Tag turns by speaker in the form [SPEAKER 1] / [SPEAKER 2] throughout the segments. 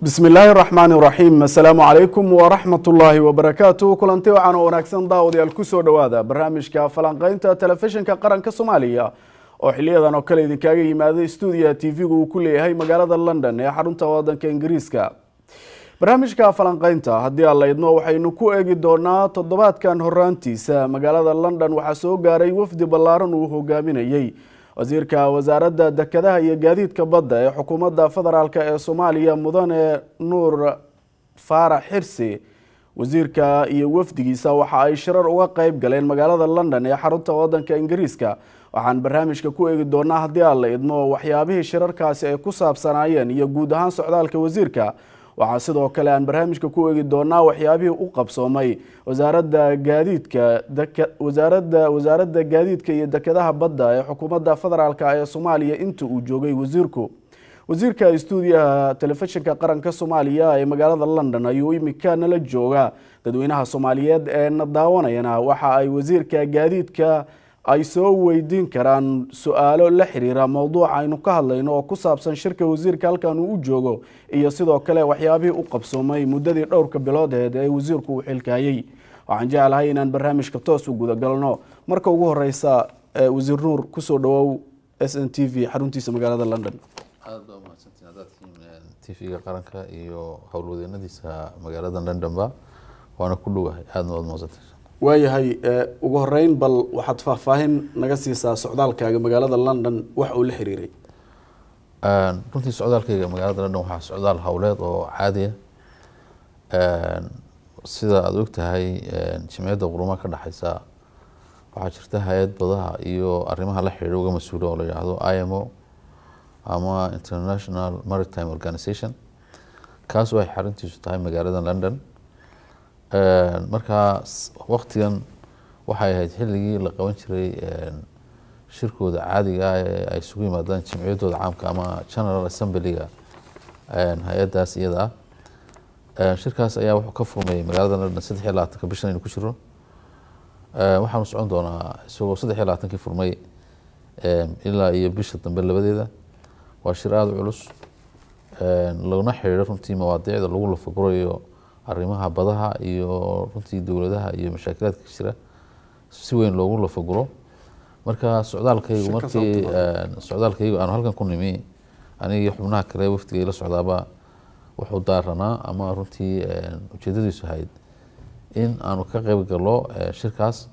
[SPEAKER 1] Bismi illaahi raxmaani raxiim. Assalaamu calaykum waraxmat ullaahi wabarakaatu. Kulanti waxaan oo wanaagsan, daawadayaal, kusoo dhowaada barnaamijka falanqeynta Telefishinka Qaranka Soomaaliya oo xiliyadan oo kale idinkaaga yimaaday stuudiyaha TV-gu uu ku leeyahay magaalada London ee xarunta wadanka Ingiriiska. Barnaamijka falanqeynta, haddii aan la idmo, waxaynu ku eegi doonaa toddobaadkan horaantiisa magaalada London waxaa soo gaaray wafdi ballaaran uu hogaaminayey wasiirka Wasaaradda Dekedaha iyo Gaadiidka Badda ee Xukuumadda Federaalk ee Soomaaliya, Mudane Nuur Faarax Xirsi. Wasiirka iyo wafdigiisa waxa ay shirar uga qeyb galeen magaalada London ee xarunta wadanka Ingiriiska. Waxaan barnaamijka ku eegi doonaa, haddii aan la idmo, waxyaabihii shirarkaasi ay ku saabsanaayeen iyo guud ahaan socdaalka wasiirka. Waxaa sidoo kale aan barnaamijka ku eegi doonaa waxyaabihii u qabsoomay wasaaradda gaadiidka, wasaaradda Gaadiidka iyo Dekedaha Badda ee Xukuumadda Federaalk ee Soomaaliya inta uu joogay wasiirku. Wasiirka stuudiyaha Telefishinka Qaranka Soomaaliya ee magaalada London ayuu imika nala jooga. Dadweynaha Soomaaliyeed ee na daawanayana waxa ay wasiirka gaadiidka ay soo weydiin karaan su-aalo la xiriira mowduuca aynu ka hadlayno oo ku saabsan shirka wasiirka halkan uu u joogo iyo sidoo kale waxyaabihii u qabsoomay muddadii dhowrka biloodeed ee wasiirku uu xilkaayey. Waxaan jeclahay inaan barnaamijka toos u gudagalno. Marka ugu horeysa, Wasiir Nuur, kusoo dhawow SNTV xaruntiisa magaalada London.
[SPEAKER 2] Aad baa umahadsantiin haddaad tihiin TV-ga Qaranka iyo howlwadeenadiisa magaalada Londonba, waana ku dhowahay, aadna waad mahadsantiin.
[SPEAKER 1] Waayahay, ugu horeyn bal waxaad faahfaahin naga siisaa socdaalkaaga magaalada London wax uu la xiriiray.
[SPEAKER 2] Runtii socdaalkayga magaalada London waxaa socdaal howleed oo caadi ah. Sida aada og tahay, Jimciyadda Qurumaha ka dhexeysa waxaa jirta hay-ad badaha iyo arrimaha la xiriira uga mas-uula oo la yidhaahdo IMO ama International Maritime Organization, kaas oo ay xaruntiisu tahay magaalada London. Markaa waqtigan waxay ahayd xilligii la qaban jiray shirkooda caadiga ah ee ay isugu yimaadaan jimciyaddooda caamka ama General Assembly-ga hay-addaas iyada ah. Shirkaas ayaa wuxuu ka furmay magaalada London 23-ka bishan aynu ku jiro. Waxaanu socon doonaa isagoo 23-kii furmay ilaa iyo bisha dambe 2-deeda. Waa shir aada u culus, laguna xiriiro runtii mawaadiicda lagu lafagurayo arrimaha badaha iyo runtii dowladaha iyo mashaakilaadka jira si weyn loogu lafaguro. Marka socdaalkaygu markii socdaalkaygu aanu halkan ku nimi, aniga iyo xubnaha kale wafdiga ila socdaaba, wuxuu daaranaa ama runtii ujeedadiisu ahayd in aanu ka qeyb gallo shirkaas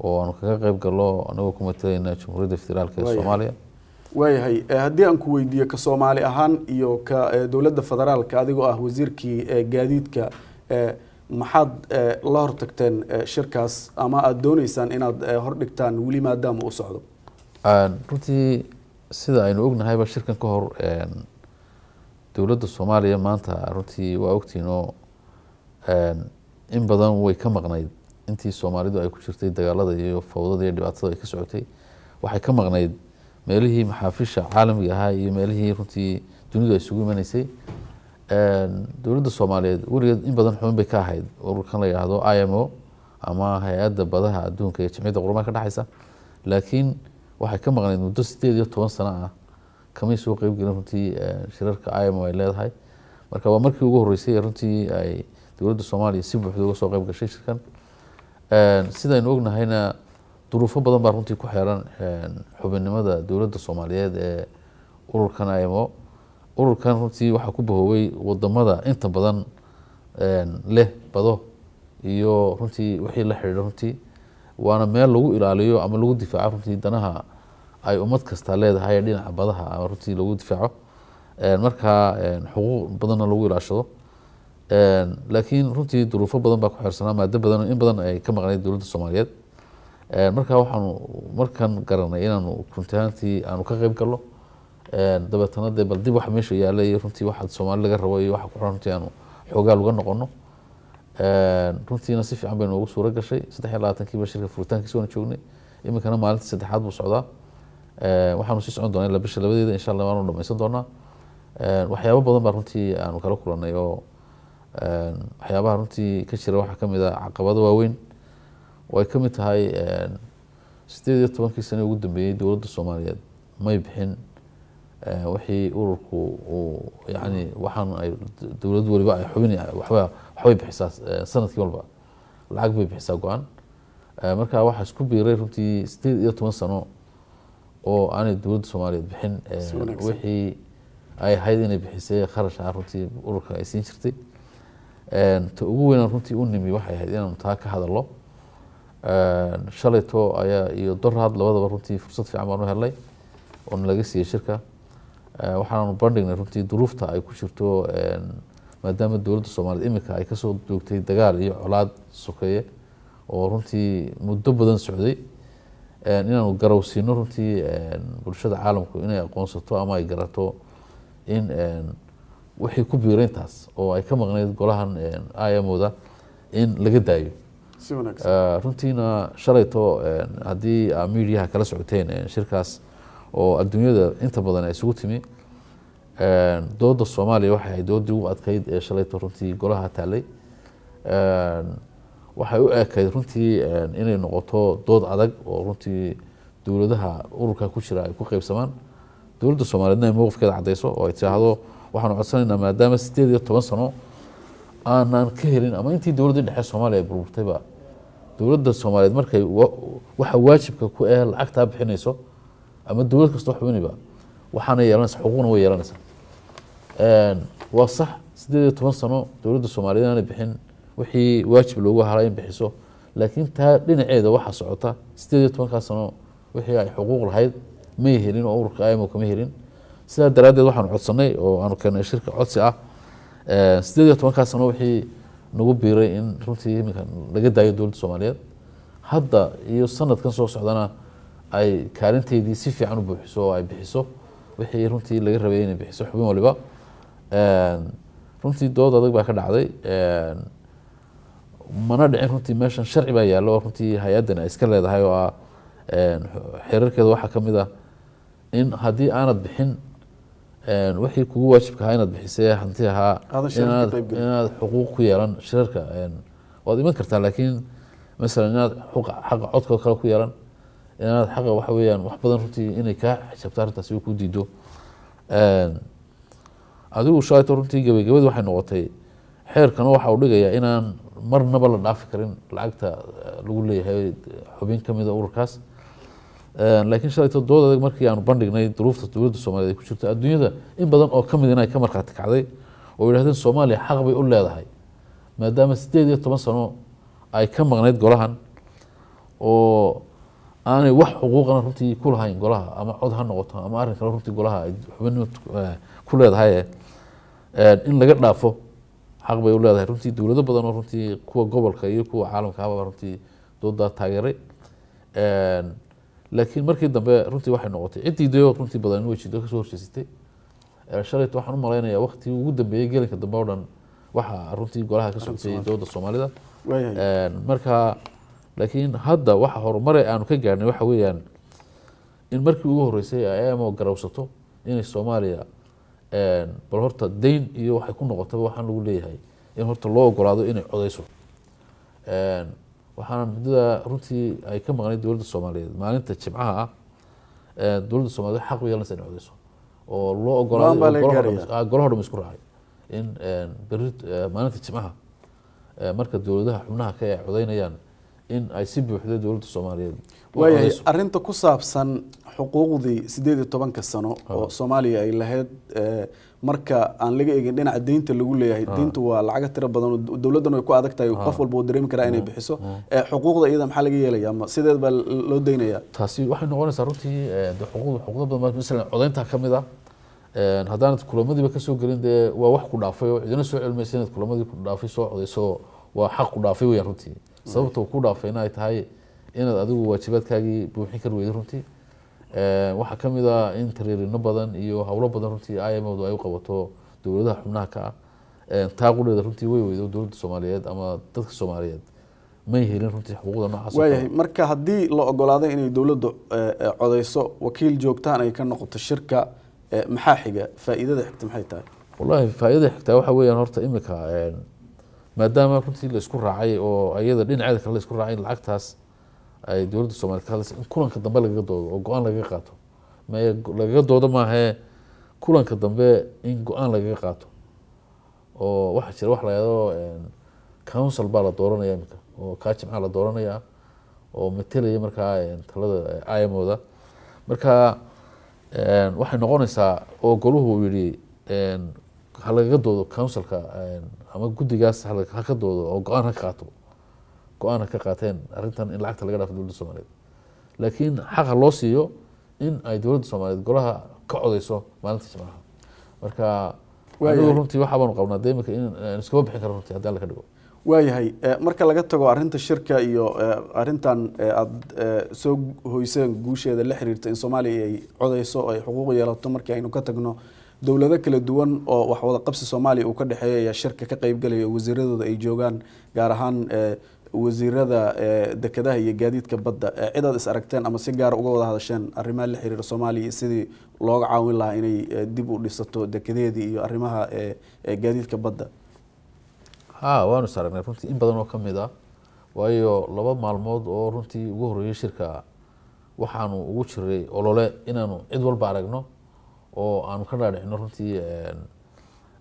[SPEAKER 2] oo aanu kaga qeyb gallo anagoo ku matalayna Jamhuuriyadda Federaalka ee Soomaaliya.
[SPEAKER 1] Waayahay, haddii aan ku weydiiyo, ka Soomaali ahaan iyo ka dowladda federaalka, adigoo ah wasiirkii gaadiidka, maxaad la hortagteen shirkaas ama aada dooneysaan inaad hordhigtaan weli maadaama uu socdo?
[SPEAKER 2] Runtii sida aynu ognahayba, shirkan ka hor dowladda Soomaaliya maanta runtii waa ogtihiin oo in badan way ka maqnayd. Intii Soomaalidu ay ku jirtay dagaalada iyo fawdada iyo dhibaatada ay ka socotay, waxay ka maqnayd meelihii maxaafisha caalamiga ahaa iyo meelihii runtii dunidu ay isugu imanaysay. Dowladda Soomaaliyeed weligeed in badan xubin bay ka ahayd ururkan la yidhaahdo IMO ama hay-adda badaha adduunka ee Jimciyadda Qurumaha ka dhexeysa, laakiin waxay ka maqnayd muddo 18 sano ah, kamay soo qeybgelin runtii shirarka IMO ay leedahay. Marka waa markii ugu horreysay ee runtii ay dowladda Soomaaliya si buuxda uga soo qeyb gashay shirkan. Sidaynu ognahayna, duruufo badan baa runtii ku xeeran xubinnimada dowladda Soomaaliyeed ee ururkan IMO. Ururkan runtii waxaa ku bahoobay wadamada inta badan leh bado iyo runtii wixii la xidhiidho. Runtii waana meel lagu ilaaliyo ama lagu difaaco runtii danaha ay ummad kasta leedahay dhinaca badaha ama runtii lagu difaaco, markaa xuquuq badanna lagu ilaashado. Laakiin runtii duruufo badan baa ku xeersanaa maado badan in badan ay ka maqnayd dowladda Soomaaliyeed. Marka waxaanu markan garanay inaanu runti ahaantii aanu ka qeyb galno, dabeetana dee bal dib waxa meesha yaalla iyo runtii waxa Soomaali laga rabo iyo waxa ku xiran runtii aanu xoogaal uga noqono. Runtiina si fiican bay noogu suuro gashay. 23-kiiba shirka furitaankiisa waanu joognay, iminkana maalintii saddexaad buu socdaa. Waxaanu sii socon doonaa ilaa bisha 2-deeda, insha Allah waanu dhameysan doonaa. Waxyaabo badan baa runtii aanu kala kulanay oo waxyaabaha runtii ka jira waxaa kamid ah caqabado waaweyn oo ay kamid tahay 18-kii sane ugu dambeeyey dowladda Soomaaliyeed may bixin. Wixii ururku uu yani waxaan ay dowlad waliba ay xubin waxba waxbay bixisaa, sanadkii walba lacag bay bixisaa go-an. Marka waxaa isku biiray runtii 18 sano oo aanay dowladda Soomaaliyeed bixin
[SPEAKER 1] Si wanaagsan.
[SPEAKER 2] wixii ay ahayd inay bixisay kharash ah runtii ururka ay siin jirtay. Ta ugu weynaan runtii u nimi waxay ahayd inaanu taa ka hadallo. Shalayto ayaa iyo doraad labadaba runtii fursad fiican baan u helnay oo nalaga siiyey shirka. Waxaanu bandhignay runtii duruufta ay ku jirto, maadaama dowladda Soomaaliyeed imika ay kasoo joogtay dagaal iyo colaad sokeeye oo runtii muddo badan socday, inaanu garowsiino runtii bulshada caalamku inay aqoonsato ama ay garato in wixii ku biiray intaas oo ay ka maqnayd golahan IMO-da in laga daayo.
[SPEAKER 1] Si wanaagsan.
[SPEAKER 2] Runtiina shalayto, haddii aa miidiyaha kala socoteen, shirkaas oo adduunyada inta badan ay isugu timi, dooda Soomaaliya waxay ahayd doodii ugu adkayd ee shalayto runtii golaha taalay. Waxay u ekayd runtii inay noqoto dood adag oo runtii dowladaha ururka ku jira ay ku qaybsamaan, dowladda Soomaaliyeedna ay mowqifkeeda caddeyso oo ay tiraahdo waxaanu codsanaynaa maadaama 18 sano aanan ka helin ama intii dowladda dhexe Soomaaliya ay burburtayba dowladda Soomaaliyeed markay waxa waajibka ku eh lacagtaa bixinayso ama dowlad kastoo xubiniba waxaana yeelanaysa xuquuqna way yeelanaysaa. Waa sax 18 sano dowladda Soomaaliyeed aanay bixin wixii waajib loogu halay in bixiso, laakiin taa dhinaceeda waxaa socota 18-kaa sano wixii ay xuquuq lahayd may helin oo ururka IMO kama helin. Sidaa daraaddeed waxaanu codsanay oo aanu keenay shirka codsi ah 18-kaa sano wixii nagu biiray in runtii iminka laga daayo dowladda Soomaaliyeed, hadda iyo sanadkan soo socdana ay kaalinteedii si fiican u buuxiso oo ay bixiso wixii runtii laga rabay inay bixiso xubin waliba. Runtii dood adag baa ka dhacday. Mana dhicin runtii, meeshan sharci baa yaallo oo runtii hay-addan ay iska leedahay oo ah xeerarkeeda waxaa ka mid ah in haddii aanad bixin wixii kugu waajibka ahaa inaad bixisay hanti ahaa
[SPEAKER 1] Aadan shirarka qayb gelin.
[SPEAKER 2] Inaad xuquuq ku yeelan shirarka. Waad iman kartaa, laakiin masalan inaad xaqa codka oo kale ku yeelan, inaad xaqa waxa weeyaan wax badan runtii inay kaa xisabto arrintaasi oo kuu diido. Adigu shalayto runtii gabagabadii waxay noqotay xeerkana waxa uu dhigayaa inaan marnaba la dhaafi karin lacagta lagu leeyahay xubin ka mid a ururkaas. Laakiin shalayto dood adag markii aanu bandhignay duruufta dowladda Soomaaliyeed ay ku jirto, adduunyada in badan oo ka mid inay ka markhaati kacday oo yidhahdeen Soomaaliya xaq bay u leedahay maadaama 18 sano ay ka maqnayd golahan oo aanay wax xuquuqana runtii ku lahayn golaha, ama cod ha noqoto ama arrin kale runtii golaha ay xubinimo ku leedahay, in laga dhaafo xaq bay u leedahay. Runtii dowlado badan oo runtii kuwa gobolka iyo kuwa caalamka ahba runtii doodaa taageeray. Laakiin markii dambe runtii waxay noqotay ciddii dayo runtii badan in way jido kasoo horjeesatay. Shalayto waxaan u malaynayaa waqtigii ugu dambeeyey gelinka dambe oo dhan waxaa runtii golaha ka socotay dooda Soomaalida. Marka laakiin hadda waxa horumare aanu ka gaarnay waxa weeyaan in markii ugu horeysay ay IMO garawsato inay Soomaaliya bal horta deyn iyo waxay ku noqotaba waxaan lagu leeyahay in horta loo ogolaado inay codeyso. Waxaana muddada runtii ay ka maqnayd dowladda Soomaaliyeed maalinta Jimcaha ah, dowladda Soomaaliyeed xaq u yeelanaysa inay codeyso oo loo ogolaaday
[SPEAKER 1] Go'aan baa
[SPEAKER 2] oo
[SPEAKER 1] laga
[SPEAKER 2] golaha
[SPEAKER 1] gaaraya.
[SPEAKER 2] Golaha dhan isku raacay in berri maalinta Jimcaha marka dowladaha xubnaha ka ay codeynayaan in ay si buuxda dowladda Soomaaliyeed u
[SPEAKER 1] Waayahay,
[SPEAKER 2] codeyso.
[SPEAKER 1] Arrinta ku saabsan xuquuqdii 18-ka sano oo Soomaaliya ay lahayd, marka aan laga eegin dhinaca deynta lagu leeyahay, deyntu waa lacaga tiro badan oo dowladdan way ku adag tahay, qof walba uu dareemi karaa inay bixiso. Xuquuqda iyada maxaa laga yeelaya, ma sideed baa loo deynayaa?
[SPEAKER 2] Taasi waxay noqonaysaa runtii dee xuquuqda badan baa masalan codeynta ka mid ah. Haddaanad kulamadiiba kasoo gelin dee waa wax ku dhaafay oo cidina soo celmaysa inaad kulamadii ku dhaafay soo codeyso, waa xaq ku dhaafay weeyaan runtii. Sababta uu ku dhaafayna ay tahay inaad adigu waajibaadkaagii buuxin kari weyday runtii. Waxaa ka mid ah in tariirino badan iyo howlo badan runtii IMO-du ay u qabato dowladaha xubnaha ka ah. Taa qudheeda runtii way weydo dowladda Soomaaliyeed ama dadka Soomaaliyeed may helin runtii xuquuqda noocaas oo kale.
[SPEAKER 1] Waayahay, marka haddii la ogolaaday inay dowladdu codeyso, wakiil joogtaan ay ka noqoto shirka, maxaa xiga? Faa'iidada xigta maxay tahay?
[SPEAKER 2] Wallahi faa'iidada xigtaa waxa weeyaan horta imika maadaama runtii la isku raacay oo iyada dhinaceeda kale la isku raacay in lacagtaas ay dowladda Soomaaliyeed ka hadlaysa in kulanka dambe lagaga doodo oo go-aan lagaga qaato, maye lagaga doodo maahee Kulanka dambe in go-aan lagaga qaato, oo waxaa jira wax la yidhahdo council baa la dooranaya iminka, oo kaa Jimcaha la dooranaya oo metelaya markaa talada IMO-da. Marka waxay noqonaysaa oo goluhu yidhi ha lagaga doodo councilka ama guddigaas ha ka doodo oo go-aan ha ka qaato, go-aan ha ka qaateen arrintan in lacagta laga dhaafo dowladda Soomaaliyeed, laakiin xaqa loo siiyo in ay dowladda Soomaaliyeed golaha ka codeyso maalinta Jimcaha. Marka anigu runtii waxaa baanu qabnaa dee iminka in aan iskama bixin karo runtii haddii Alla ka dhigo.
[SPEAKER 1] Waayahay, marka laga tago arrinta shirka iyo arrintan aada soo hoyseen guusheeda la xiriirta in Soomaaliya ay codeyso oo ay xuquuq yeelato, markii aynu ka tagno, dowlado kala duwan oo wax wada qabsi Soomaaliya uu ka dhexeeya ayaa shirka ka qeybgalaya oo wasiiradooda ay joogaan, gaar ahaan wasiirada dekedaha iyo gaadiidka badda. Cid aad is aragteen ama si gaara uga wada hadasheen arrimaha la xiriira Soomaaliya sidii looga caawin lahaa inay dib u dhisato dekedeedii iyo arrimaha gaadiidka badda?
[SPEAKER 2] Ha, waanu is aragnay runtii in badan oo ka mid ah, waayo 2 maalmood oo runtii ugu horreeyey shirka waxaanu ugu jiray olole inaanu cid walba aragno oo aanu ka dhaadhicino runtii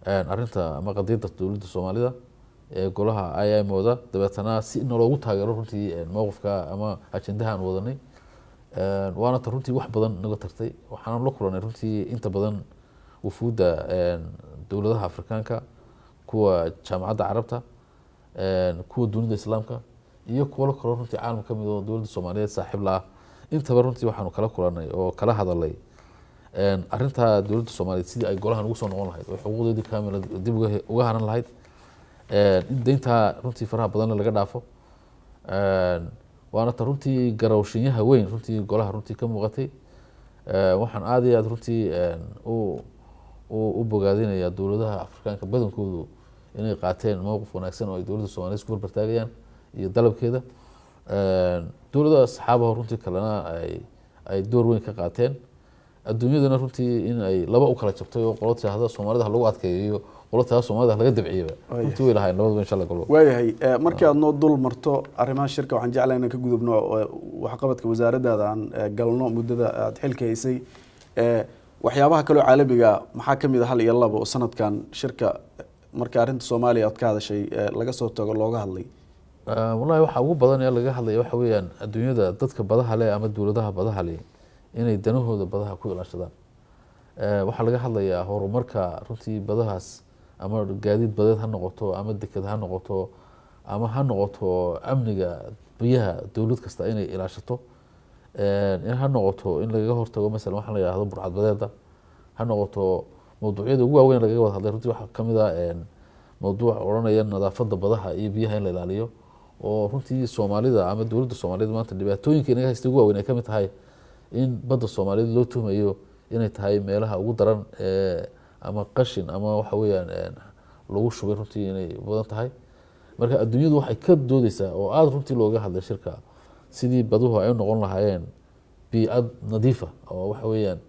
[SPEAKER 2] arrinta ama qadiyadda dowladda Soomaalida ee golaha IMO-da, dabeetana si naloogu taageero runtii mowqifka ama ajendaha aan wadanay. Waana ta runtii wax badan naga tartay. Waxaanu la kulanay runtii inta badan wufuudda dowladaha Afrikaanka, kuwa Jaamacadda Carabta, kuwa dunida Islaamka iyo kuwo kaloo runtii caalam ka mid oo dowladda Soomaaliyeed saaxiib la ah. Intaba runtii waxaanu kala kulanay oo kala hadalay arrinta dowladda Soomaaliyeed, sidii ay golahan ugu soo noqon lahayd oo xuquuqdeedii kaamila dib uga haran lahayd, in deyntaa runtii faraha badanna laga dhaafo. Waana ta runtii garawshinyaha weyn runtii golaha runtii ka muuqatay. Waxaan aada iyo aada runtii u bogaadinayaa dowladaha Afrikaanka badankoodu inay qaateen mowqif wanaagsan oo ay dowladda Soomaaliyeed isku barbartaagayaan iyo dalabkeeda. Dowladaha asxaabaha runtii kalena ay door weyn ka qaateen. Adduunyadana runtii in ay laba u kala jabtay oo qolo tidhaahda Soomaalida ha lagu adkeeyo iyo qolo tidhahda Soomaalida ha laga dabciyaba, runtii way lahayn labaduba, insha Allah golo.
[SPEAKER 1] Waayahay, markii aad noo dul marto arrimaha shirka, waxaan jeclahay inaan ka gudubno waxqabadka wasaaraddaada aan galno muddada aada xilka haysay. Waxyaabaha kaloo caalamiga maxaa ka mid a, hal iyo laba, oo sanadkan shirka marka arrinta Soomaaliya aad ka hadashay laga soo tago looga hadlay?
[SPEAKER 2] Wallahi waxaa ugu badan ee laga hadlaya waxa weeyaan adduunyada dadka badaha leh ama dowladaha badaha leh inay danahooda badaha ku ilaashadaan. Waxaa laga hadlayaa horumarka runtii badahaas, ama gaadiid badeed ha noqoto ama deked ha noqoto ama ha noqoto amniga biyaha dowlad kasta inay ilaashato, in ha noqoto in lagaga hortago masalan waxaa la yidhahdo burcad badeeda, ha noqoto mawduucyada ugu waaweyn lagaga wada hadlay. Runtii waxaa kamid ah mawduuc odhanaya nadaafadda badaha iyo biyaha in la ilaaliyo, oo runtii Soomaalida ama dowladda Soomaaliyeed maanta dhibaatooyinka inaga haysta ugu waaweyn ay kamid tahay in badda Soomaaliyeed loo tuhmayo inay tahay meelaha ugu daran ee ama qashin ama waxa weeyaan lagu shubay runtii inay badan tahay. Marka adduunyadu waxay ka doodeysaa oo aada runtii looga hadlay shirka sidii baduhu ay u noqon lahaayeen bii'ad nadiifa oo waxa weeyaan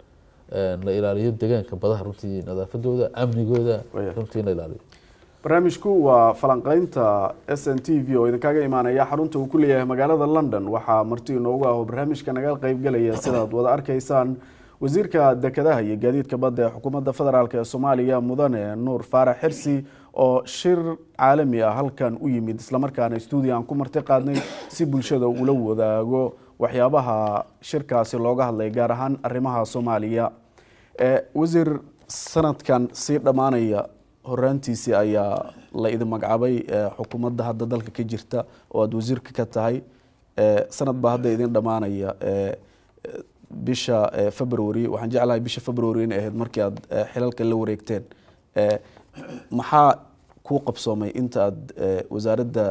[SPEAKER 2] la ilaaliyo deegaanka badaha runtii, nadaafadooda, amnigooda runtii in la ilaaliyo.
[SPEAKER 1] Barnaamijku waa falanqeynta SNTV oo idinkaaga imaanaya xarunta uu ku leeyahay magaalada London. Waxaa marti inoogu ah oo barnaamijka naga qeybgalaya, sidaad wada arkaysaan, wasiirka dekedaha iyo gaadiidka badda ee xukuumadda federaalk ee Soomaaliya, mudane Nuur Faarax Xirsi, oo shir caalami ah halkan u yimid, islamarkaana stuudio aan ku marti qaadnay si bulshada ula wadaago waxyaabaha shirkaasi looga hadlay, gaar ahaan arrimaha Soomaaliya. Wasiir, sanadkan sii dhammaanaya horaantiisii ayaa la idin magacaabay xukuumadda hadda dalka ka jirta oo aada wasiirka ka tahay. Sanad baa hadda idin dhammaanaya bisha February. Waxaan jeclahay bisha February inay ahayd markii aad xilalka la wareegteen. Maxaa kuu qabsoomay inta aad wasaaradda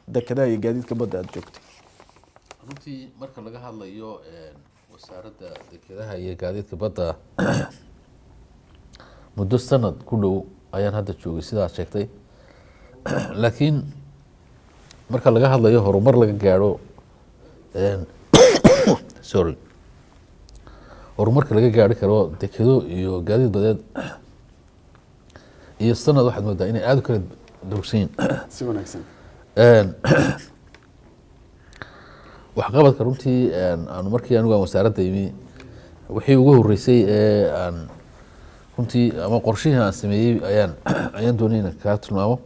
[SPEAKER 1] dekedaha iyo gaadiidka badda aada joogtay?
[SPEAKER 2] Runtii marka laga hadlayo wasaaradda dekedaha iyo gaadiidka badda, muddo sanad ku dhow ayaan hadda joogay sidaad sheegtay, laakiin marka laga hadlayo horumar laga gaadho, sorry, horumarka laga gaari karo dekedo iyo gaadiid badeed iyo sanad waxaad moodaa inay aada u kala durugsan yihin.
[SPEAKER 1] Si wanaagsan.
[SPEAKER 2] Waxqabadka runtii aanu markii anigu aan wasaaradda yimi wixii ugu horeysay ee aan Runtii ama qorshihii aan sameeyey ayaan doonay inaan kaa tilmaamo.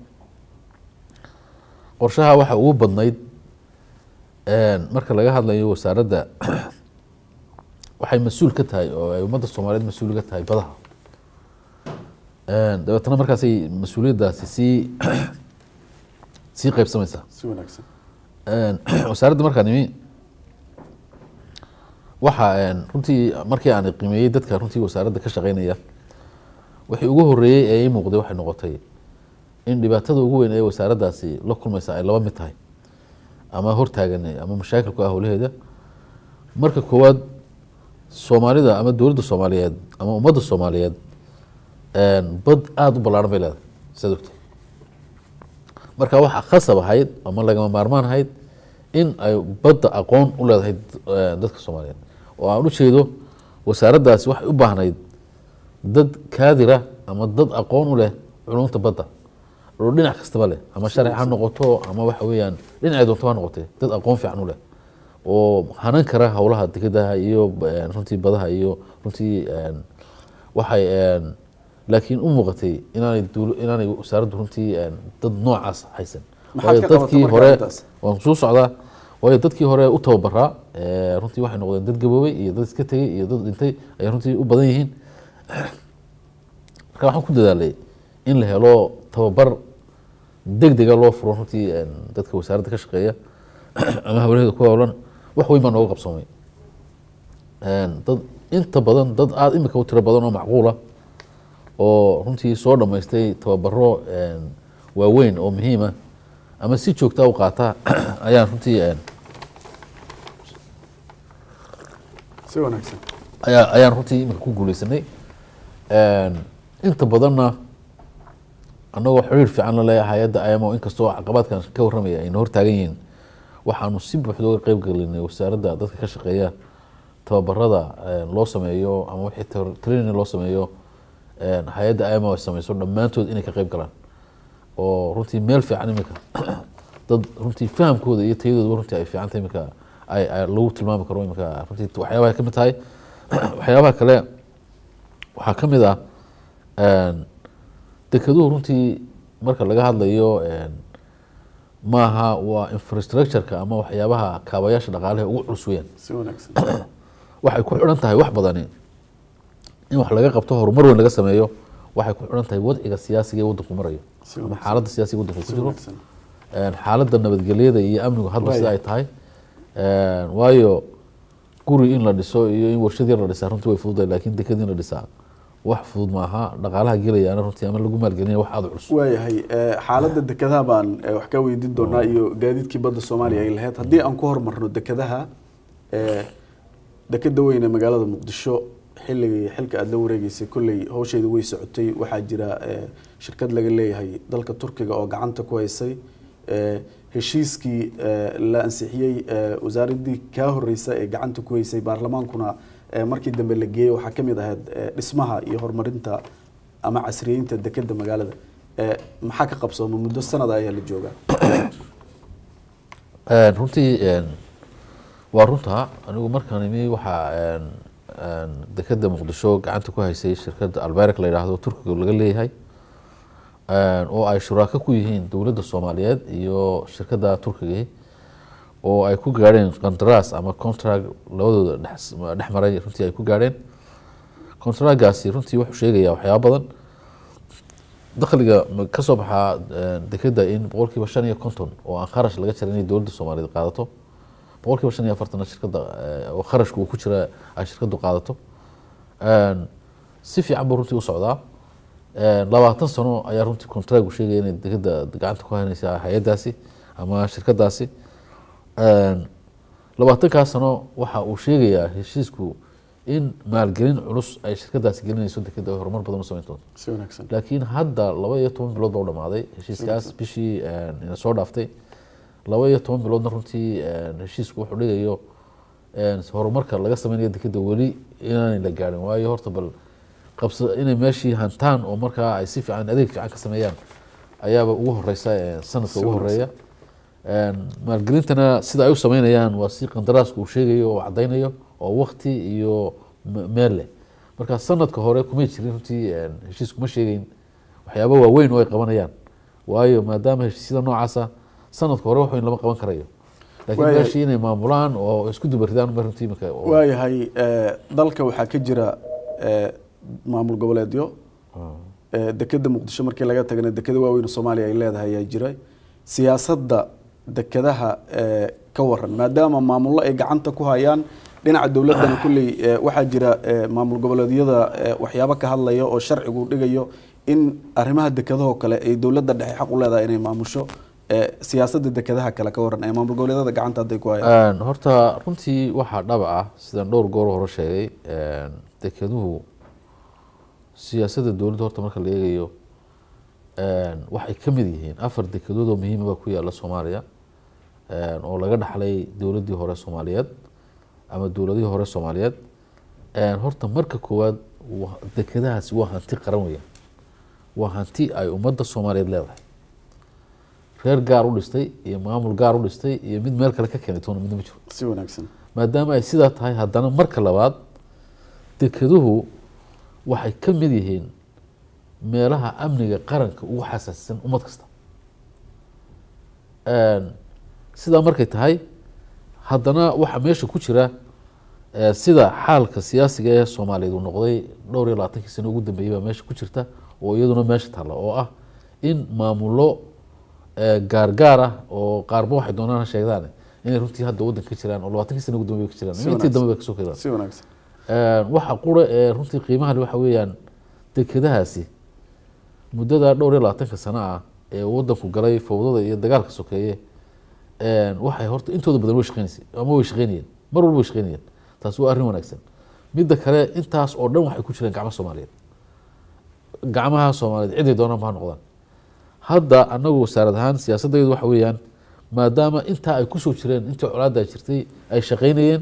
[SPEAKER 2] Qorshaha waxa ugu badnayd, marka laga hadlayo wasaaradda waxay mas-uul ka tahay oo ay ummadda Soomaaliyeed mas-uul ka tahay badaha. Dabeetana markaasay mas-uuliyaddaasi sii qaybsamaysaa.
[SPEAKER 1] Si wanaagsan.
[SPEAKER 2] Wasaaradda markaan imi, waxa runtii markii aan qiimeeyey dadka runtii wasaaradda ka shaqeynaya, wixii ugu horeeyey ee ii muuqday waxay noqotay in dhibaatada ugu weyn ee wasaaraddaasi la kulmaysa ay laba mid tahay ama hortaagan ama mashaakil ku ah howlaheeda. Marka koowaad, Soomaalida ama dowladda Soomaaliyeed ama ummadda Soomaaliyeed bad aada u ballaaran bay leedahay, sidaad ogtay. Marka waxaa khasab ahayd ama lagama maarmaan ahayd in ay badda aqoon u leedahay dadka Soomaaliyeed, oo aan ujeedo wasaaraddaasi waxay u baahnayd dad kaadira ama dad aqoon u leh culumta badda oo dhinac kastaba leh, ama sharci ha noqoto ama waxa weeyaan dhinacay doonto ha noqotee, dad aqoon fiican u leh oo hanan kara howlaha dekedaha iyo runtii badaha iyo runtii waxay laakiin u muuqatay inaanay inaanay wasaaraddu runtii dad noocaas haysan.
[SPEAKER 1] Maxaad
[SPEAKER 2] Waayo
[SPEAKER 1] ka qabatay
[SPEAKER 2] dadkii
[SPEAKER 1] marka
[SPEAKER 2] hore
[SPEAKER 1] arrintaas?
[SPEAKER 2] Waan soo socdaa. Waayo dadkii hore u tababaraa runtii waxay noqdeen dad gaboobay iyo dad iska tegey iyo dad dhintay ay runtii u badan yihiin. Marka waxaan ku dadaalay in la helo tababar degdega loo furo runtii dadka wasaaradda ka shaqeeya ama hawlaheeda ku howlan. Wax weyn baa nooga qabsoomay. Dad inta badan, dad aada imika u tiro badan oo macquula oo runtii soo dhammaystay tababaro waaweyn oo muhiima ama si joogta u qaata ayaan runtii
[SPEAKER 1] Si wanaagsan.
[SPEAKER 2] Ayaan runtii imika ku guuleysanay. Inta badanna annagoo xiriir fiican la leeyahay hay-adda IMO, inkastoo caqabaadkan ka warramaya ayna hortaagan yihiin, waxaanu si buuxda uga qeyb gelinay wasaaradda dadka ka shaqeeya tababarada loo sameeyo ama wixii training loo sameeyo hay-adda IMO ay sameyso dhammaantood inay ka qeyb galaan, oo runtii meel fiican imika dad runtii fahamkooda iyo tayadooda runtii ay fiican tahay imika ay lagu tilmaami karo imika. Runtii waxyaabaha ka mid tahay, waxyaabaha kale waxaa ka mid ah dekeduhu. Runtii marka laga hadlayo maaha, waa infrastructure-ka ama waxyaabaha kaabayaasha dhaqaalaha ugu culus weeyaan.
[SPEAKER 1] Si wanaagsan.
[SPEAKER 2] Waxay ku xidhan tahay wax badani in wax laga qabto, horumar weyn laga sameeyo, waxay ku xidhan tahay wadciga siyaasiga ee waddanku marayo
[SPEAKER 1] Si
[SPEAKER 2] ama
[SPEAKER 1] wanaagsan.
[SPEAKER 2] xaaladda siyaasiga waddanku ku
[SPEAKER 1] Si
[SPEAKER 2] jiro,
[SPEAKER 1] wanaagsan.
[SPEAKER 2] Xaaladda nabadgelyada iyo amnigu hadba sida
[SPEAKER 1] Waaya.
[SPEAKER 2] ay tahay. Waayo guri in la dhiso iyo in warshad yar la dhisaa runtii way fududahay, laakiin deked in la dhisaa wax fudud maaha. Dhaqaalaha gelayaana runtii ama lagu maalgelinaya wax aada u culus.
[SPEAKER 1] Waayahay, xaaladda dekedaha baan wax ka weydiin doonaa iyo gaadiidkii badda Soomaaliya ay lahayd. Haddii aan ku horumarno dekedaha, dekeda weyn ee magaalada Muqdisho, xilligii xilka aada la wareegeysay kolley hawsheeda way socotay. Waxaa jira shirkad laga leeyahay dalka Turkiga oo gacanta ku haysay. Heshiiskii la ansixiyey wasaaraddii kaa horeysa ee gacanta ku haysay, baarlamaankuna markii dambe la geeyey, waxaa ka mid ahayd dhismaha iyo horumarinta ama casriyeynta dekeda magaalada. Maxaa ka qabsooma? Muddo sanada ayaa la joogaa.
[SPEAKER 2] Runtii waa runtaa. Anigu markaan imi waxaa dekeda Muqdisho gacanta ku haysay shirkadda Albayrak la yidhaahdo, Turkiga laga leeyahay, oo ay shuraako ku yihiin dowladda Soomaaliyeed iyo shirkadda Turkiga, oo ay ku gaadheen qandaraas ama contract labadooda dhex maray. Runtii ay ku gaadheen contractgaasi runtii wuxuu sheegayaa waxyaabo badan. Dakhliga ka soo baxaa dekeda in 55% oo aan kharash laga jarin inay dowladda Soomaaliyeed qaadato, 45%-na shirkadda oo kharashku uu ku jira ay shirkaddu qaadato. Si fiican buu runtii u socdaa. 20 sano ayaa runtii contract uu sheegaya inay dekeda gacanta ku haynaysa hay-addaasi ama shirkaddaasi. 20-kaas sano waxa uu sheegayaa heshiisku in maalgelin culus ay shirkaddaasi gelinayso dekeda, ay horumar badan u samayn doonto.
[SPEAKER 1] Si wanaagsan.
[SPEAKER 2] Laakiin hadda 12 bilood baa u dhamaaday heshiiskaas bishii ina soo dhaaftay. 12 biloodna runtii heshiisku wuxuu dhigayo horumarka laga sameynayo dekeda weli inaanay la gaarin. Waayo horta bal qabsa inay meeshii hantaan oo markaa ay si fiican adeeg fiican ka sameeyaan ayaaba ugu horeysa sanadka
[SPEAKER 1] Si
[SPEAKER 2] ugu
[SPEAKER 1] wanaagsan.
[SPEAKER 2] horeeya. Maalgelintana sida ay u sameynayaan waa si qandaraasku uu sheegayo oo cadaynayo oo wakti iyo meel leh. Marka sanadka hore kumay jirin runtii, heshiis kuma sheegeyn waxyaaba waaweyn oo ay qabanayaan, waayo maadaama heshiisyada noocaasa sanadka hore wax weyn lama qaban karayo, laakiin meeshii inay maamulaan oo isku dubaridaan ma runtii imika.
[SPEAKER 1] Waayahay, dalka waxaa ka jira maamul goboleedyo, dekeda Muqdisho markii laga tagana dekeda waaweyn oo Soomaaliya ay leedahay ayaa jiray. Siyaasadda dekedaha ka waran, maadaama maamullo ay gacanta ku hayaan dhinaca dowladdana kulley, waxaa jira maamul goboleedyada waxyaabo ka hadlaya oo sharcigu dhigayo in arrimaha dekedahoo kale ay dowladda dhexe xaq u leedahay inay maamusho. Siyaasadda dekedaha kale ka waran ee maamul goboleedyada gacanta hadday ku hayaan?
[SPEAKER 2] Horta runtii waxaa dhab ah, sidaan dhowr goor hore sheegay, dekeduhu siyaasadda dowladda horta marka la eegayo waxay ka mid yihiin 4 dekedood oo muhiima baa ku yaala Soomaaliya, oo laga dhaxlay dowladdii hore Soomaaliyeed ama dowladihii hore Soomaaliyeed. Horta marka koowaad dekedahaasi waa hanti qaran weeyaan, waa hanti ay ummadda Soomaaliyeed leedahay, reer gaar u dhistay iyo maamul gaar u dhistay iyo mid meel kale ka keenay toona midna ma jiro.
[SPEAKER 1] Si wanaagsan.
[SPEAKER 2] Maadaama ay sidaa tahay, haddana marka labaad dekeduhu waxay ka mid yihiin meelaha amniga qaranka ugu xasaasisan ummad kasta. Sidaa markay tahay, haddana waxaa meesha ku jira, sida xaalka siyaasiga ee Soomaaliyeed uu noqday dhowr iyo labaatankii sano ugu dambeeyey baa meesha ku jirta, oo iyaduna meesha taalla, oo ah in maamullo gaargaar ah oo qaarba waxay doonaan ha sheegdaan inay runtii hadda waddanka ka jiraan oo 20kii sano ugu dambeeyey ka jiraan, intii dambe bay kasoo keenaan.
[SPEAKER 1] Si wanaagsan.
[SPEAKER 2] Waxa qura ee runtii qiimaha leh waxa weeyaan dekedahaasi muddada dhowr iyo labaatanka sano ah ee waddanku galay fowdada iyo dagaalka sokeeye, waxay horta intooda badan way shaqeynaysay ama way shaqeynayeen, mar walba way shaqeynayeen. Taasi waa arrin wanaagsan. Midda kale, intaas oo dhan waxay ku jireen gacmo Soomaaliyeed, gacmaha Soomaaliyeed ciday doonaan ba ha noqdaan. Hadda annagu wasaarad ahaan siyaasadaydu waxa weeyaan, maadaama intaa ay kusoo jireen, intii colaadda ay jirtay ay shaqeynayeen,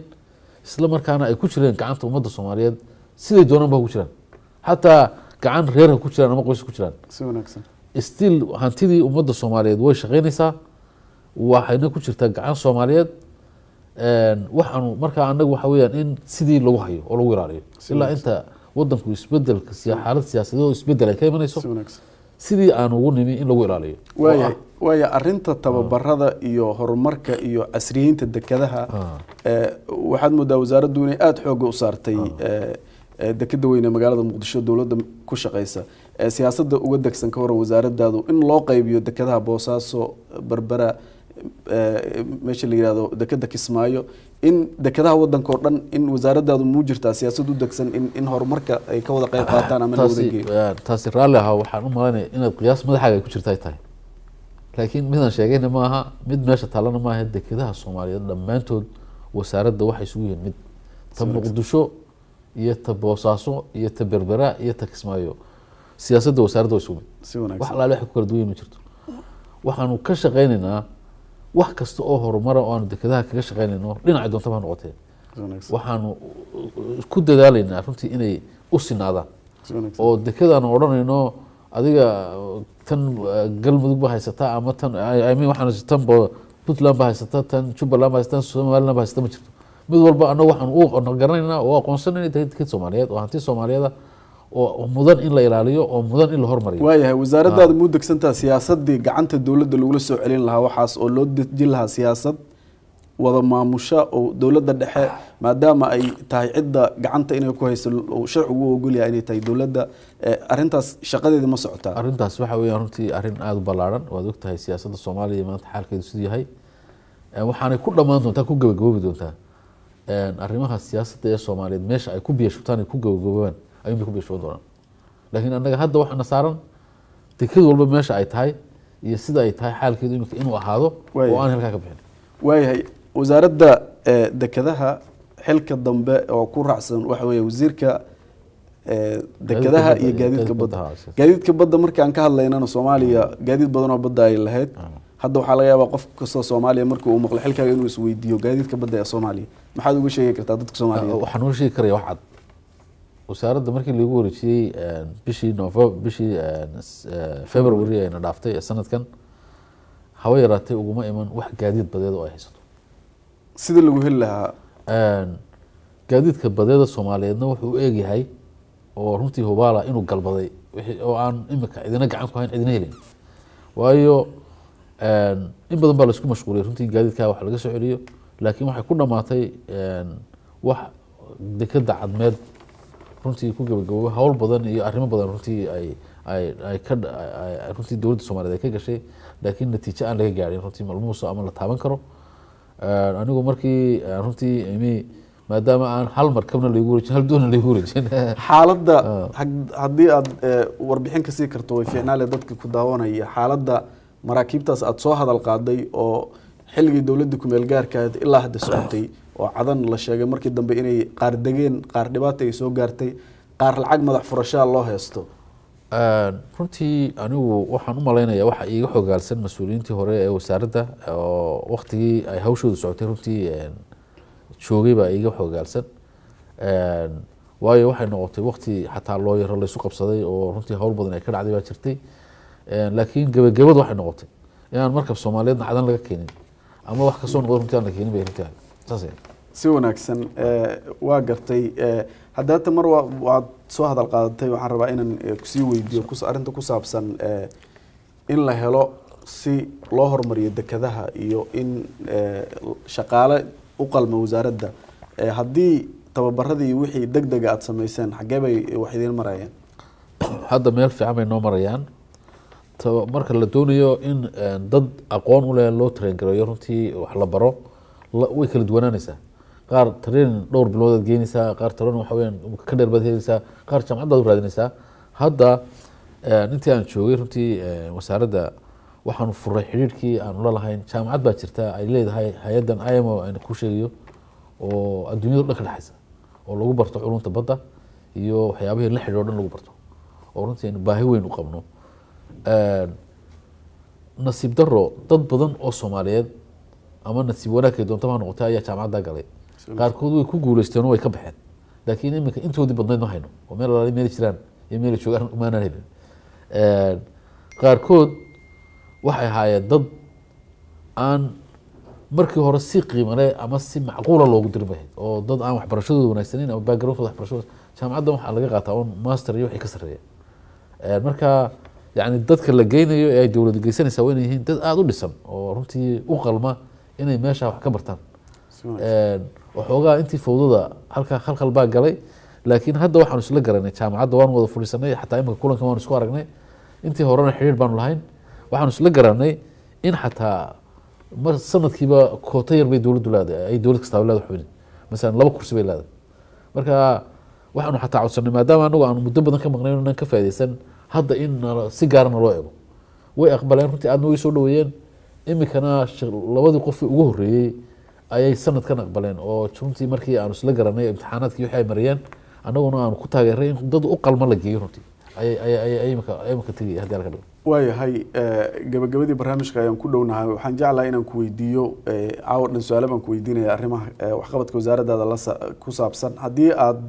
[SPEAKER 2] isla markaana ay ku jireen gacanta ummadda Soomaaliyeed, siday doonaan ba ku jiraan, xataa gacan reer ha ku jiraan ama qoys ku jiraan,
[SPEAKER 1] Si wanaagsan.
[SPEAKER 2] still hantidii ummadda Soomaaliyeed way shaqeynaysaa, waxayna ku jirtaa gacan Soomaaliyeed. Waxaanu markaa annagu waxa weeyaan in sidii lagu hayo oo lagu ilaaliyo ilaa inta wadanku isbedelka xaalad siyaasadeed oo isbedel ay ka imanayso,
[SPEAKER 1] Si wanaagsan.
[SPEAKER 2] sidii aan ugu nimi in lagu ilaaliyo.
[SPEAKER 1] Waaya arrinta tababarada iyo horumarka iyo casriyeynta dekedaha, waxaad moodaa wasaaraddu inay aada xoogga u saartay dekeda weyn ee magaalada Muqdisho dowladda ku shaqeysa. Siyaasadda uga degsan ka waran wasaaradaadu in loo qaybiyo dekedaha Boosaaso, Berbera, meesha la yihahdo dekeda Kismaayo, in dekedaha wadanka oo dhan in wasaaradaadu muu jirtaa siyaasad u degsan in horumarka ay ka wada qayb qaataan ama la wada
[SPEAKER 2] Taasi
[SPEAKER 1] geeyo?
[SPEAKER 2] Taasi raalli ahaa, waxaan u malaynaya inaad qiyaas madaxaaga ay ku jirta ay tahay, laakiin midaan sheegayna maaha, mid meesha taalana maaha. Dekedaha Soomaaliyeed dhammaantood wasaaradda waxay isugu yihiin mid, ta Muqdisho iyo ta Boosaaso iyo ta Berbera iyo ta Kismaayo, siyaasadda wasaaradda waa isugu mid.
[SPEAKER 1] Si
[SPEAKER 2] wax
[SPEAKER 1] wanaagsan.
[SPEAKER 2] Alaale waxay ku kala duwan yihiin ma jirto. Waxaanu ka shaqaynaynaa wax kasta oo horumara oo aanu dekedaha kaga shaqaynayno dhinacay doontaba ha noqotee,
[SPEAKER 1] Si wanaagsan.
[SPEAKER 2] waxaanu ku dadaalaynaa runtii inay u sinaadaan
[SPEAKER 1] Si wanaagsan.
[SPEAKER 2] oo dekedaanu odhanayno adiga tan Galmudug ba haysataa ama tan I mean waxaan tan Puntland ba haysata, tan Jubbaland ba haysata, tan Somaliland ba haysata, ma jirto. Mid walba annagu waxaan u garanaynaa oo aqoonsanayna inay tahay deked Soomaaliyeed oo hanti Soomaaliyeed ah oo mudan in la ilaaliyo oo mudan in la hormariyo.
[SPEAKER 1] Waayahay, wasaaradaadu muu degsantaa siyaasadii gacanta dowladda lagula soo celin lahaa waxaas oo loo dejin lahaa siyaasad wada maamusha oo dowladda dhexe, maadaama ay tahay cidda gacanta inay ku hayso oo sharcigu u ogol yahay inay tahay dowladda, arrintaas shaqadeeda ma socotaa?
[SPEAKER 2] Arrintaas waxa weeyaan runtii arrin aada u ballaaran. Waad ogtahay siyaasadda Soomaaliya maanta xaalkeedu siduu yahay. Waxaanay ku dhammaan doontaa, ku gabagaboobi doontaa, arrimaha siyaasadda ee Soomaaliyeed meesha ay ku biyo shubtaan ay ku gabagaboobaan ayuun bay ku biyo shuban doonaan. Laakiin annaga hadda waxaana saaran deked walba meesha ay tahay iyo sida ay tahay xaalkeedu imika inuu ahaado
[SPEAKER 1] Waayahay.
[SPEAKER 2] oo aan halkaa ka bixin.
[SPEAKER 1] Waayahay, wasaaradda dekedaha xilka dambe oo ku raacsan waxa weeye wasiirka dekedaha
[SPEAKER 2] badda
[SPEAKER 1] iyo
[SPEAKER 2] iyo
[SPEAKER 1] gaadiidka
[SPEAKER 2] gaadiidka
[SPEAKER 1] badda.
[SPEAKER 2] badda,
[SPEAKER 1] Gaadiidka badda markaan ka hadlaynana, Soomaaliya gaadiid badan oo badda ay lahayd. Hadda waxaa laga yaabaa qof kastoo Soomaaliya markii uu maqlo xilkaaga inuu isweydiiyo gaadiidka badda ee Soomaaliya. Maxaad uga sheegi kartaa dadka Soomaaliyeed?
[SPEAKER 2] Waxaan uga sheegi karaya wax cad. Wasaaradda markii lagu wareejiyey bishii November, bishii February ayna dhaaftay ee sanadkan, haba yaraatee uguma iman wax gaadiid badeed oo ay haysato.
[SPEAKER 1] Sidii lagu heli lahaa?
[SPEAKER 2] Gaadiidka badeeda Soomaaliyeedna wuxuu u eegyahay oo runtii hubaala inuu galbaday wixii oo aan imika cidina gacan ku hayn, cidina helin. Waayo in badan baa laisku mashquuliyay runtii gaadiidkaa wax laga soo celiyo, laakiin waxay ku dhamaatay wax dekeda Cadmeed runtii ku gabagaboobay, hawl badan iyo arrimo badan runtii ay ka runtii dowladda Soomaaliyeed ay ka gashay, laakiin natiijo aan laga gaarin runtii malmuusa ama la taaban karo. Anigu markii runtii imi, maadaama aan hal markabna laygu wareejin, hal doona laygu wareejin.
[SPEAKER 1] Xaaladda haddii aad warbixin kasii karto way fiicnaale dadka ku daawanaya, xaaladda maraakiibtaas aada soo hadal qaaday oo xilligii dowladda kumeel gaarka ahayd ilaa hadda socotay, oo Cadan la sheegay markii dambe inay qaar degeen, qaar dhibaata ay soo gaartay, qaar lacag madax furashaa loo haysto.
[SPEAKER 2] Runtii anigu waxaan u malaynayaa waxa iiga xogaalsan mas-uuliyiintii hore ee wasaaradda oo waktigii ay hawshoodu socotay runtii joogay baa iiga xogaalsan, waayo waxay noqotay wakti xataa loo yaro laysu qabsaday oo runtii hawl badan ay ka dhacday baa jirtay. Laakiin gebagabadu waxay noqotay inaan markab Soomaaliyeedna Cadan laga keenin ama wax kasoo noqdo runtii aan la keenin bay runtii ahayd. Saas ahayd.
[SPEAKER 1] Si wanaagsan, waa gartay. Haddaata mar waad soo hadal qaadatay, waxaan rabaa inaan kusii weydiiyo arrinta ku saabsan in la helo si loo horumariyo dekadaha iyo in shaqaale u qalma wasaaradda. Haddii tababaradii iyo wixii deg dega aada sameyseen, xaggee bay wax idiin marayaan?
[SPEAKER 2] Hadda meel fiican bay noo marayaan. Marka la doonayo in dad aqoon u leh loo train gareeyo, runtii wax la baro, way kala duwanaanaysaa. Qaar training dhowr bilood aad geenaysaa, qaar training waxa weeyaan ka dheer baad helaysaa, qaar jaamacaddaad u raadinaysaa. Hadda intii aan joogay runtii wasaaradda waxaanu furay xidhiidhkii aanu la lahayn jaamacad baa jirta ay leedahay hay-addan IMO aan ku sheegayo, oo adduunyada dhan ka dhexaysa, oo lagu barto culumta badda iyo waxyaabihii la xidhiidho dhan lagu barto, oo runtii aynu baahi weyn u qabno. Nasiib daro dad badan oo Soomaaliyeed ama nasiib wanaagkay doontaba ha noqotay ayaa jaamacadda galay, qaarkood way ku guuleysteen oo way ka baxeen, laakiin iminka intoodii badnayd ma hayno oo meel alaali meel jiraan iyo meel joogaan maanaan helin. Qaarkood waxay ahaayeen dad aan markii hore si qiimo leh ama si macquula loogu dirin bay ahayd, oo dad aan waxbarashadooda wanaagsanayn ama backgroundkooda waxbarashadooda. Jaamacaddan waxaa laga qaataa un master iyo wixii ka sarreeya. Marka yani dadka la geynayo ee ay dowladda geysanaysaa waa inay yihiin dad aada u dhisan oo runtii u qalma inay meesha wax ka bartaan.
[SPEAKER 1] Si wanaagsan.
[SPEAKER 2] Waxoogaa intii fawdada halkaa khalkhal baa galay, laakiin hadda waxaanu isla garanay jaamacadda, waan wada fadhiisanay, xataa imika kulankan waanu isku aragnay, intii horena xidhiir baanu lahayn. Waxaanu isla garanay in xataa mar sanadkiiba koota yar bay dowladdu leedahay, ay dowlad kastaaba leedahay xubin, masalan 2 kursi bay leedahay. Marka waxaanu xataa codsanay, maadaama anagu aanu muddo badan ka maqnayn inaan ka faa'iidaysan hadda, in si gaarana loo eego. Way aqbaleen runtii, aadna way soo dhaweeyeen. Imikana labadii qof ugu horreeyey ayay sanadkan aqbaleen, oo runtii markii aanu isla garanay imtixaanaadkii wixii ay mariyeen, annaguna aanu ku taageeray in dad u qalma la geeyo, runtii ayay imika tegaya haddii alka dhigo.
[SPEAKER 1] Waayahay, gabagabadii barnaamijka ayaan ku dhownahay. Waxaan jeclahay inaan ku weydiiyo caawa dhan su-aalo baan ku weydiinaya arrimaha waxqabadka wasaaraddaada la ku saabsan. Haddii aad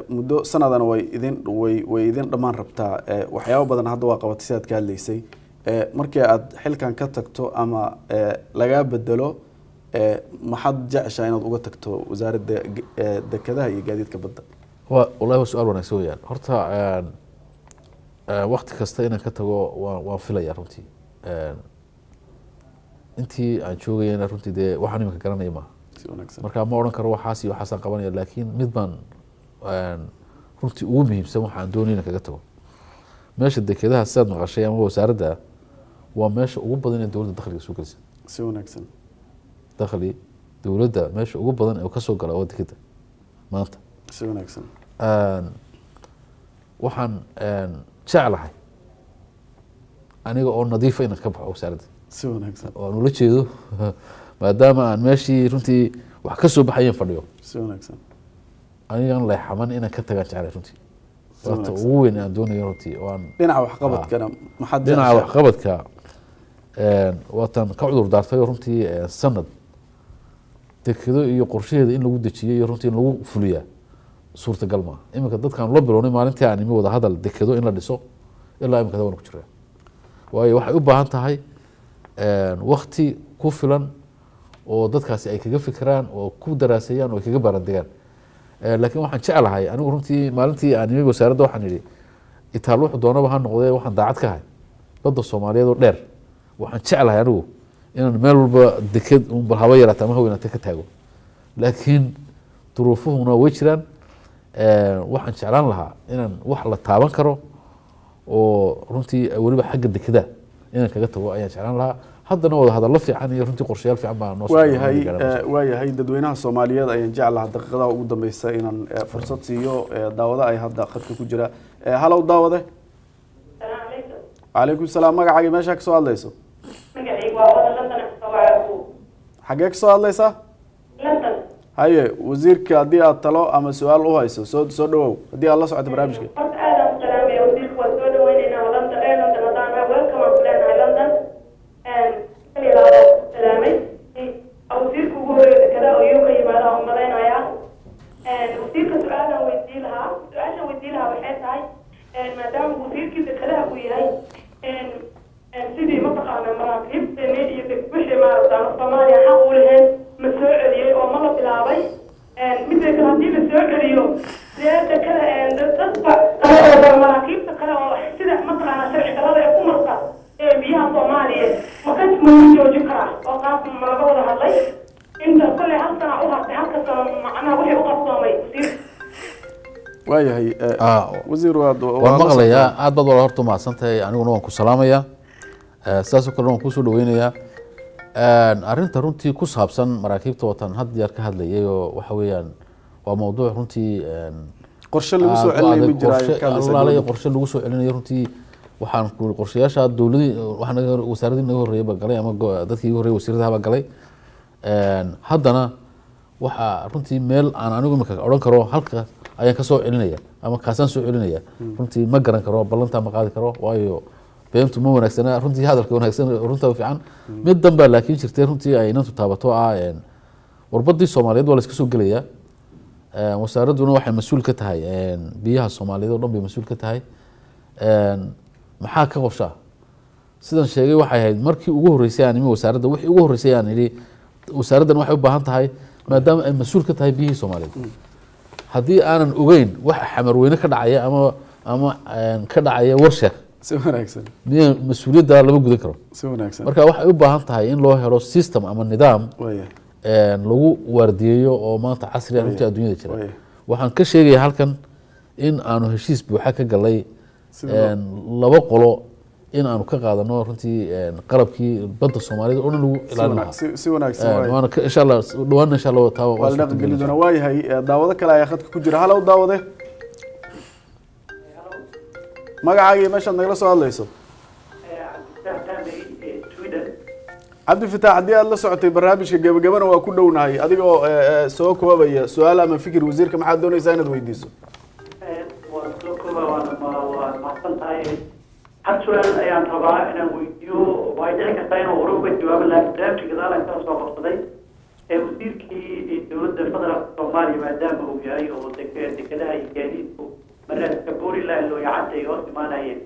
[SPEAKER 1] muddo sanadana way idin dhammaan rabtaa, waxyaabo badan hadda waa qabatay sidaad ka hadlaysay. Markii aad xilkan ka tagto ama lagaa bedelo, maxaad jeceshaa inaad uga tagto wasaaradda dekedaha iyo gaadiidka badda?
[SPEAKER 2] Wallahi waa su-aal wanaagsan weeyaan. Horta wakti kasta inaan ka tago waan filaya runtii. Intii aan joogayana runtii dee waxaan imika garanaya maaha.
[SPEAKER 1] Si wanaagsan.
[SPEAKER 2] Marka ma odhan karo waxaas iyo waxaasaan qabanaya, laakiin mid baan runtii ugu muhiimsan waxaan doonaya inaan kaga tago meesha. Dekedaha sidaad maqashay ama wasaaradda waa meesha ugu badan ee dowladda dakhliga soo gelisa.
[SPEAKER 1] Si wanaagsan.
[SPEAKER 2] Dakhli dowladda meesha ugu badan ee kasoo gala waa dekeda maanta.
[SPEAKER 1] Si wanaagsan.
[SPEAKER 2] Waxaan jeclahay aniga oo nadiifa inaan ka baxo wasaaradda.
[SPEAKER 1] Si wanaagsan.
[SPEAKER 2] Oo aan ula jeedo maadaama aan meeshii runtii wax ka soo baxayeen fadhiyo.
[SPEAKER 1] Si wanaagsan.
[SPEAKER 2] Anigan leexaman inaan ka tagaan jeclay runtii.
[SPEAKER 1] Si
[SPEAKER 2] waata
[SPEAKER 1] wanaagsan.
[SPEAKER 2] Ugu weyn aan doonayo runtii oo aan
[SPEAKER 1] dhinaca waxqabadkana maxaad
[SPEAKER 2] dhinaca
[SPEAKER 1] jeceshahay?
[SPEAKER 2] Waxqabadka waatan ka cudur daartay oo runtii sanad dekedo iyo qorshaheeda in lagu dejiyo iyo runtii in lagu fuliyaa suurtagal maaha. Iminka dadkaan loo bilownay maalintii aan imi wada hadal dekedo in la dhiso, ilaa imika waan ku jiraa, waayo waxay u baahan tahay wakti ku filan oo dadkaasi ay kaga fikiraan oo ku daraaseeyaan oo ay kaga baarandegaan. Laakiin waxaan jeclahay anigu runtii maalintii aan imid wasaaradda waxaan idhi itaal wuxuu doonaba ha noqdee, waxaan daacad ka ahay badda Soomaaliyeed oo dheer. Waxaan jeclahay anigu inaan meel walba deked un bal haba yaraata ama ha weynaata ka taago, laakiin duruufuhuna way jiraan. Waxaan jeclaan lahaa inaan wax la taaban karo oo runtii weliba xagga dekeda inaan kaga tago ayaan jeclaan lahaa. Haddana wada hadallo fiican iyo runtii qorshayaal fiican baa noo socda.
[SPEAKER 1] Waayahay, waayahay. Dadweynaha Soomaaliyeed ayaan jeclaha daqiiqadaha ugu dambeysa inaan fursad siiyo. Daawado ay hadda khadka ku jira. Halow daawade.
[SPEAKER 3] Salaamu calaykum.
[SPEAKER 1] Calaykum salaam. Magacaaga, meeshaa kasoo hadlayso?
[SPEAKER 3] Magacaygu waa Wada, London kasoo.
[SPEAKER 1] Xaggee kasoo hadlaysaa?
[SPEAKER 3] London.
[SPEAKER 1] Haye wasiirka, haddii aad talo ama su-aal u hayso, soo dhawow, haddii aad la socoto barnaamijka.
[SPEAKER 3] Horta aadaan u salaamaya wasiirka, waa soo dhaweyneynaa. London, reer London haddaan nahay, welcome aan ku leenahay London. Kaliya laabaa ku salaamay. Wasiirka ugu horeeya dekada oo UK yimaada aan malaynayaa. Wasiirka su-aalaan weydii lahaa, su-aashaan weydii lahaa waxay tahay, maadaama wasiirkii dekadaha uu yahay, sidii mataqaana maraakiibteeni iyo wixii maaragta Soomaaliya xaq u lahayn ma soo celiyey oo ma la bilaabay? Midda kale, haddii la soo celiyo, dee dekada dadka kale oo maraakiibta kale oo sida mataqaana sharci darrada ee ku marta ee biyaha Soomaaliya ma joojin karaa oo qaas ma laga wada hadlay? Inta kolley hal sana u hartay, halka sano macnaha wixii u qabsoomay wasiir?
[SPEAKER 1] Waayahay, wasiir, waad
[SPEAKER 2] waan
[SPEAKER 1] waad la
[SPEAKER 2] maqlayaa. Aad baad wala horta umahadsan tahay, aniguna waan ku salaamayaa. Sidaas oo kale waan kusoo dhaweynayaa. Arrinta runtii ku saabsan maraakiibta watan had jeer ka hadlayay oo waxa weeyaan waa mawduuc runtii
[SPEAKER 1] qorshe lagu soo
[SPEAKER 2] aad u
[SPEAKER 1] celinaya ma
[SPEAKER 2] adag.
[SPEAKER 1] jiraa
[SPEAKER 2] Qorshe
[SPEAKER 1] ka hadlaysaa
[SPEAKER 2] allaale
[SPEAKER 1] dowladda?
[SPEAKER 2] Qorshe lagu soo celinayo runtii waxaan ku qorshayaasha dowladii waxaa naga wasaaradii naga horreeyay baa galay ama dadkii iga horreeyay wasiiradaha baa galay. Haddana waxaa runtii meel aan anigu imika odhan karo halka ayaan kasoo celinaya ama kaasaan soo celinaya runtii ma garan karo, ballantaa ma qaadi karo, waayo beentu ma wanaagsana. Runtii hadalka wanaagsan, runta fiican. Mid danbaa laakiin jirtay runtii ay inantu taabato ah, warbadii Soomaaliyeed waa la iska soo gelayaa. Wasaaradduna waxay mas-uul ka tahay biyaha Soomaaliyeed oo dhan bay mas-uul ka tahay. Maxaa ka qorshaa? Sidan sheegay waxay ahayd markii ugu horreysay aan imi wasaaradda, wixii ugu horreysay aan idhi wasaaraddan waxay u baahan tahay, maadaama ay mas-uul ka tahay biyihii Soomaaliyeed, haddii aanan ogeyn waxa Xamarweyne ka dhacaya ama ka dhacaya Warsheekh,
[SPEAKER 1] Si wanaagsan.
[SPEAKER 2] miya mas-uuliyadda lama gudan karo.
[SPEAKER 1] Si wanaagsan.
[SPEAKER 2] Marka waxay u baahan tahay in loo helo system ama nidaam lagu waardiyeeyo oo maanta casri ah runtii adduunyada jira. Waxaan ka sheegayaa halkan in aanu heshiis buuxa ka galay laba qolo in aanu ka qaadano runtii qalabkii badda Soomaalida oo dhan lagu
[SPEAKER 1] Si
[SPEAKER 2] ilaalin lahaa.
[SPEAKER 1] Si wanaagsan waaya.
[SPEAKER 2] Waana insha Allah dhawaana insha Allah taa
[SPEAKER 1] waa la dhaqan geli doonaa. Waayahay, daawado kale ayaa khadka ku jira. Halow daawade, magacaaga iyo meeshaad nagala soo hadlayso? Cabdi Fitaax, haddii aad la socotay barnaamijka, gebagabana waa ku dhownahay, adigoo soo koobaya, su-aal ama fikir wasiirka maxaad doonaysaa inaad weydiiso?
[SPEAKER 4] Waan soo kooba, waana waa mahadsan tahay. Hal su-aal ayaan rabaa inaan weydiiyo. Way dhici kartaa inuu hore uga jawaabo, laakiin barnaamijka gadaalan kala soo qabsaday. Ee wasiirkii dowladda federaalka Soomaaliya maadaama uu yahay oo dekedaha iyo gaadiidku maraaska Puntland Looyacadda ay hoos imaanayeen,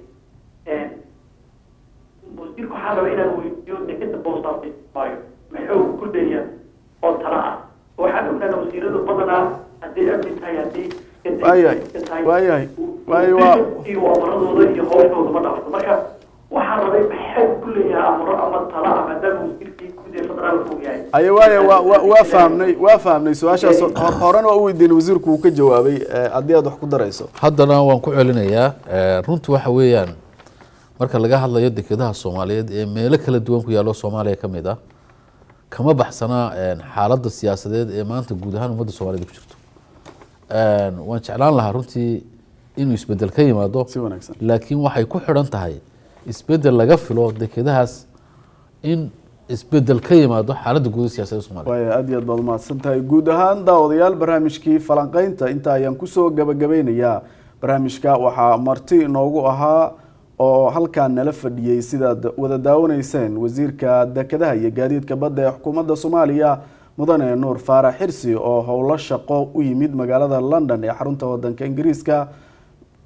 [SPEAKER 4] wasiirku waxaan rabaa inaan weydiiyo dekeda Boosaaso maayo muxuu ku leeyahay oo tala ah? Waxaan ognahay wasiiradu badanaa hadday amni tahay, haddii
[SPEAKER 1] Waayahay, waayahay, waayo waa
[SPEAKER 4] iyo amaradooda iyo hawshooda ma dhaafto. Marka waxaan rabay maxay ku leeyahay amro ama tala ah maadaama wasiirkii guud ee federaalka uu yahay?
[SPEAKER 1] Aye waaya, waa fahmnay, waa fahmnay su-aashaas. Horena waa u weydiinay, wasiirku wuu ka jawaabay. Haddii aad wax ku darayso.
[SPEAKER 2] Haddana waan ku celinayaa. Runtu waxa weeyaan marka laga hadlayo dekedaha Soomaaliyeed ee meelo kala duwan ku yaallo Soomaaliya ka mid ah, kama baxsana xaaladda siyaasadeed ee maanta guud ahaan ummadda Soomaaliyeed ku jirto. Waan jeclaan lahaa runtii inuu isbedel ka yimaado.
[SPEAKER 1] Si wanaagsan.
[SPEAKER 2] Laakiin waxay ku xidhan tahay isbedel laga filo dekedahaas in isbedel ka yimaado xaaladda guud ee siyaasadda Soomaaliya.
[SPEAKER 1] Waaya, aad iyo aad baad umahadsan tahay. Guud ahaan daawadayaal, barnaamijkii falanqeynta inta ayaan kusoo gabagabeynayaa. Barnaamijka waxaa marti inoogu ahaa oo halkan nala fadhiyey, sidaad wada daawanayseen, wasiirka dekedaha iyo gaadiidka badda ee xukuumadda Soomaaliya, mudane Nuur Faarax Xirsi, oo howlo shaqo u yimid magaalada London ee xarunta wadanka Ingiriiska.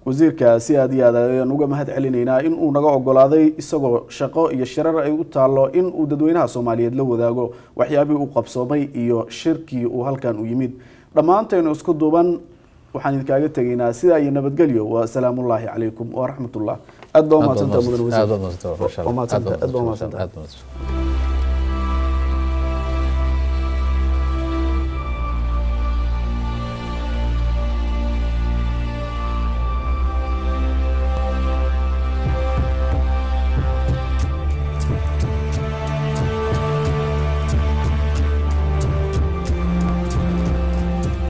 [SPEAKER 1] Wasiirka si aad iyo aad ayaan uga mahad celinaynaa in uu naga ogolaaday, isagoo shaqo iyo shirar ay u taallo, in uu dadweynaha Soomaaliyeed la wadaago waxyaabihii uu qabsoomay iyo shirkii uu halkan u yimid. Dhammaantaynu isku duuban waxaan idinkaaga tegaynaa sidaa iyo nabadgelyo. Waa salaamullaahi calaykum waraxmatullah. Aad baa umahadsantaa mudan wasiir.
[SPEAKER 2] Aad baad mahadsantahay.
[SPEAKER 1] Waa mahadsantahay, aad baa umahadsantahay.
[SPEAKER 2] Aad baad mahadsantahay.